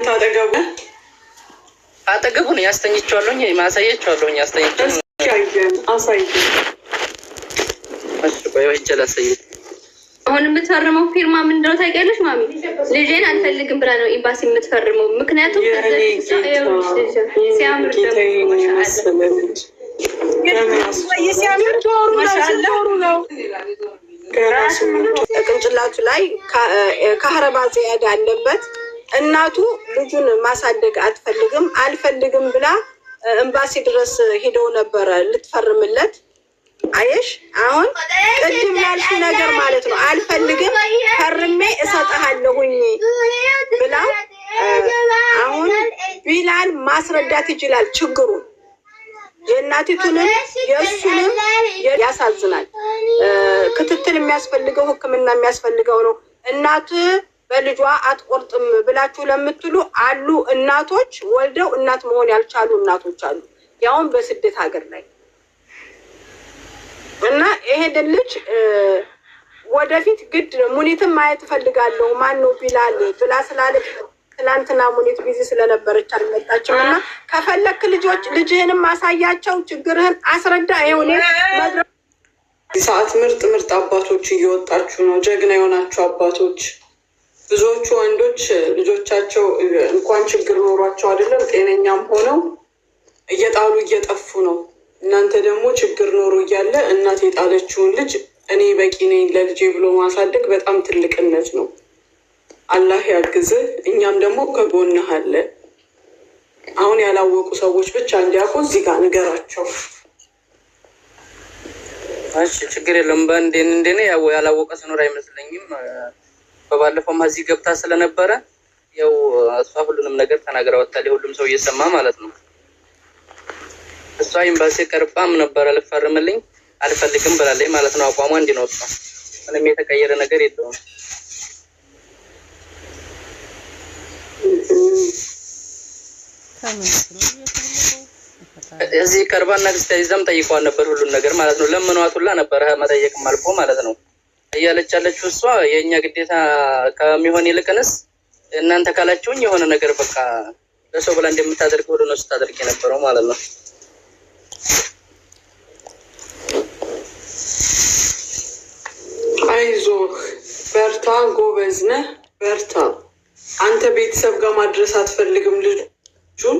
አጠገቡ አጠገቡ ነው ያስተኝቼዋለሁኝ፣ ማሳየችዋለሁኝ። አስተኝቼው አየን፣ አሳየን። እሺ ቆይ ሂጅ ላሳየህ። አሁን የምትፈርመው ፊርማ ምንድነው ታውቂያለሽ ማሚ? ልጄን አልፈልግም ብላ ነው ኤምባሲ የምትፈርመው። ምክንያቱም የኔ ጌታ ሲያምር ደግሞ ጌታዬን ማሻአላ የመሰለ ልጅ ሲያምር ስንት ወሩ ነው? ገና 8 ቅንጭላቱ ላይ كهرباء زيادة አለበት። እናቱ ልጁን ማሳደግ አትፈልግም፣ አልፈልግም ብላ ኤምባሲ ድረስ ሂደው ነበረ ልትፈርምለት። አየሽ፣ አሁን ቅድም ላልሽ ነገር ማለት ነው። አልፈልግም ፈርሜ እሰጥሃለሁኝ ብላ አሁን ቢላል ማስረዳት ይችላል ችግሩን የእናቲቱንም የእሱንም። ያሳዝናል። ክትትል የሚያስፈልገው፣ ሕክምና የሚያስፈልገው ነው። እናት በልጇ አትቆርጥም ብላችሁ ለምትሉ አሉ እናቶች፣ ወልደው እናት መሆን ያልቻሉ እናቶች አሉ፣ ያውም በስደት ሀገር ላይ። እና ይሄንን ልጅ ወደፊት ግድ ሙኒትን ማየት እፈልጋለሁ ማን ነው ቢላል ብላ ስላለች ትናንትና ሙኒት busy ስለነበረች አልመጣችም። እና ከፈለክ ልጆች ልጅህንም ማሳያቸው፣ ችግርህን አስረዳ። ይኸው እኔ መድረክ ሰዓት ምርጥ ምርጥ አባቶች እየወጣችሁ ነው። ጀግና የሆናችሁ አባቶች። ብዙዎቹ ወንዶች ልጆቻቸው እንኳን ችግር ኖሯቸው አይደለም ጤነኛም ሆነው እየጣሉ እየጠፉ ነው። እናንተ ደግሞ ችግር ኖሮ እያለ እናት የጣለችውን ልጅ እኔ በቂ ነኝ ለልጄ ብሎ ማሳደግ በጣም ትልቅነት ነው። አላህ ያግዝህ። እኛም ደግሞ ከጎንህ አለን። አሁን ያላወቁ ሰዎች ብቻ እንዲያውቁ እዚህ ጋር ንገራቸው። እሺ ችግር የለውም። በእንዴ እንደኔ ያው ያላወቀ ስኖር አይመስለኝም። በባለፈውም እዚህ ገብታ ስለነበረ ያው እሷ ሁሉንም ነገር ተናግራ ወጥታለች። ሁሉም ሰው እየሰማ ማለት ነው። እሷ ኤምባሲ ቀርባም ነበረ ልፈርምልኝ አልፈልግም ብላለች ማለት ነው። አቋሟ እንዲህ ነው። እሷ ምንም የተቀየረ ነገር የለውም። እዚህ ቀርባና ይዛም ጠይቀዋል ነበር ሁሉን ነገር ማለት ነው። ለምኗት ሁላ ነበረ መጠየቅም አልፎ ማለት ነው። እያለች ያለችው እሷ የእኛ ግዴታ ከሚሆን ይልቅንስ እናንተ ካላችሁኝ የሆነ ነገር በቃ ለሰው ብላ እንደምታደርገው ሁሉ ነው ስታደርግ የነበረው ማለት ነው። አይዞህ፣ በርታ፣ ጎበዝ ነህ፣ በርታ። አንተ ቤተሰብ ጋር ማድረስ አትፈልግም ልጁን?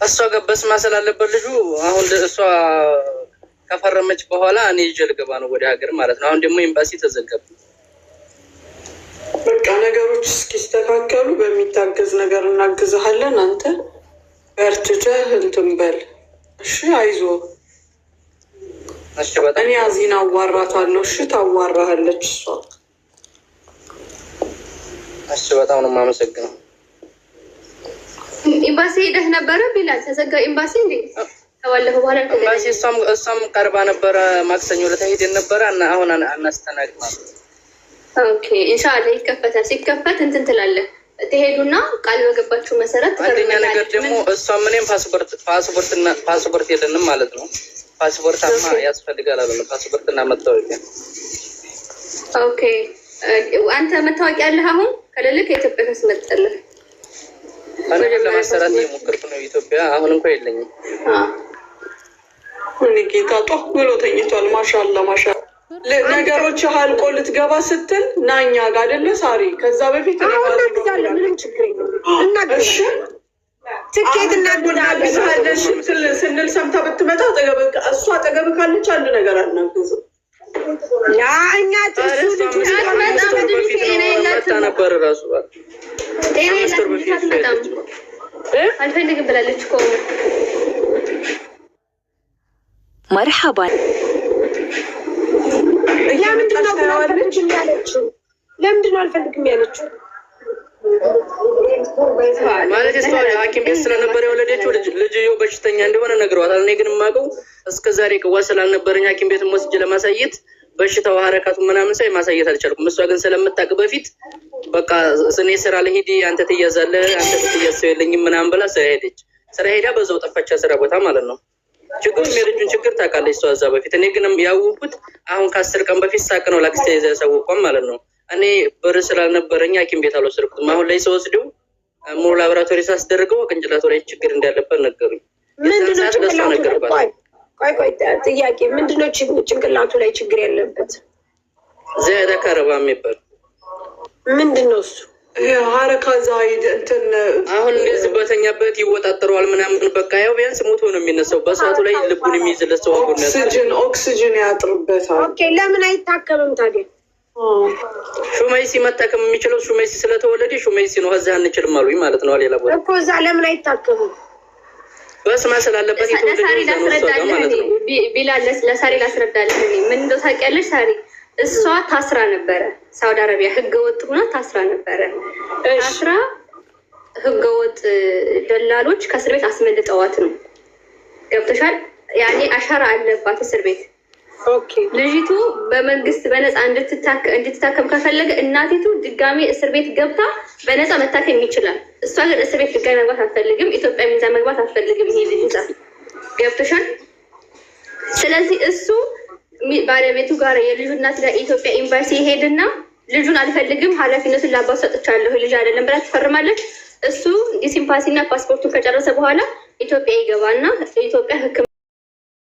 እሷ ጋር በስማ ስላለበት ልጁ አሁን እሷ ከፈረመች በኋላ እኔ ይዤ ልገባ ነው ወደ ሀገር ማለት ነው። አሁን ደግሞ ኤምባሲ ተዘገበ። በቃ ነገሮች እስኪስተካከሉ በሚታገዝ ነገር እናግዝሃለን። አንተ በርትተህ እንትን በል እሺ። አይዞህ። እሺ በጣም እኔ አዚን አዋራታለሁ። እሺ ታዋራሃለች እሷ። እሺ በጣም ነው የማመሰግነው። ኤምባሲ ሄደህ ነበረ ቢላል? ተዘጋ ኤምባሲ እንዴ? ከባለፈው በኋላ ኤምባሲ እሷም ቀርባ ነበረ፣ ማክሰኞ ዕለት ሄደን ነበረ እና አሁን አናስተናግድ ማለት ነው። Okay ኢንሻአላህ ይከፈታል። ሲከፈት እንትን ትላለህ፣ ትሄዱና ቃል በገባችሁ መሰረት አንደኛ ነገር ደግሞ እሷም እኔም ፓስፖርት የለንም ማለት ነው። ፓስፖርት አማ ያስፈልጋል አለ፣ ፓስፖርት እና መታወቂያ። Okay አንተ መታወቂያ አለህ? አሁን ከሌለ ከኢትዮጵያ ታስመጣለህ። እኔ ለማሰራት እየሞከርኩ ነው ኢትዮጵያ። አሁን እንኳ የለኝም። እኔ ጌታ ጧ ብሎ ተኝቷል። ማሻላ ማሻላ። ነገሮች አልቆ ልትገባ ስትል ና እኛ ጋር አይደለ ሳሪ? ከዛ በፊት እኔ አሁን ባዚ እናግዛለን። ምንም ችግር የለውም። እሺ እናግዛለን። ትኬት እናግዛለን። እናግዝሃለን ስንል ሰምታ ብትመጣ እሷ አጠገብ ካለች አንድ ነገር አናግዝም። ያ እኛ እሱ ልጁ አትመጣም። በፊት ጤና ነው የላትም። መታ ነበር ራሱ ጤና 5 ወር የላትም፣ በፊት አትመጣም። አልፈልግም ብላለች እኮ። مرحبا ለምንድን ነው ግን አልፈልግም ያለችው? ለምንድን ነው አልፈልግም ያለችው? ማለት እሷ ሐኪም ቤት ስለነበረ የወለደችው ልጅየው በሽተኛ እንደሆነ ነግረዋታል። እኔ ግን የማውቀው እስከ ዛሬ ቅዋ ስላልነበረኝ ሐኪም ቤት ወስጄ ለማሳየት በሽታው ሀረካቱ ምናምን ሳይ ማሳየት አልቻልኩም። እሷ ግን ስለምታውቅ በፊት በቃ እኔ ስራ ልሂድ፣ አንተ ትያዛለህ፣ አንተ ብትያዝ ሰው የለኝም ምናምን ብላ ስራ ሄደች። ስራ ሄዳ በዛው ጠፋቻ ስራ ቦታ ማለት ነው። ችግሩም የልጁን ችግር ታውቃለች እሷ እዛ በፊት። እኔ ግን ያወኩት አሁን ከ10 ቀን በፊት ሳቅ ነው ላክስቴ ይዛ ያሳወቅኳት ማለት ነው። እኔ ብር ስላልነበረኝ ሐኪም ቤት አልወሰድኩትም። አሁን ላይ ስወስደው ሙሉ ላቦራቶሪ ሳስደርገው ቅንጭላቱ ላይ ችግር እንዳለበት ነገሩኝ። የዛን ምንድነው ሰዓት ለእሷ ጭንቅላቱ ላይ? ነገርኳት። ቆይ ቆይ ቆይ፣ ጥያቄ ምንድነው ጭንቅላቱ ላይ ችግር ያለበት? زيادة كهرباء የሚባል። ምንድነው እሱ? حركة زايد እንትን። አሁን እንደዚህ በተኛበት ይወጣጠረዋል ምናምን። በቃ ያው ቢያንስ ሞቶ ነው የሚነሳው። በሰዓቱ ላይ ልቡን የሚይዝለት ሰው አጎን ኦክስጅን ያጥርበታል። Okay፣ ለምን አይታከምም ታዲያ? ሹመይሲ መታከም የሚችለው ሹመይሲ ስለተወለደ ሹመይሲ ነው። ከዛ አንችልም አሉኝ ማለት ነው። ሌላ ቦታ እኮ እዛ ለምን አይታከምም? بصمة ስላለበት የተወለደ ለሳሪ እዛ ነው፣ እሷ ጋር ላስረዳልህ ማለት ነው። እኔ ቢላል ለሳሪ ላስረዳልህ እኔ ምን እንደው ታውቂያለሽ ሳሪ፣ እሷ ታስራ ነበረ ሳውዲ አረቢያ ህገ ወጥ ሆና ታስራ ነበረ። ታስራ ህገ ወጥ ደላሎች ከእስር ቤት አስመልጠዋት ነው። ገብቶሻል? ያኔ አሻራ አለባት እስር ቤት። ልጅቱ በመንግስት በነፃ እንድትታከም ከፈለገ እናቲቱ ድጋሜ እስር ቤት ገብታ በነፃ መታከም ይችላል። እሷ ግን እስር ቤት ድጋሜ መግባት አትፈልግም። ኢትዮጵያ ይዛ መግባት አትፈልግም። ይሄ ልጅ ይዛ ገብቶሻል። ስለዚህ እሱ ባለቤቱ ጋር የልጁ እናት ጋር ኢትዮጵያ ኤምባሲ ይሄድና ልጁን አልፈልግም፣ ኃላፊነቱን ለአባቱ ሰጥቻለሁ፣ ልጅ አይደለም ብላ ትፈርማለች። እሱ ዲሲምፓሲና ፓስፖርቱን ከጨረሰ በኋላ ኢትዮጵያ ይገባና ኢትዮጵያ ሕክምና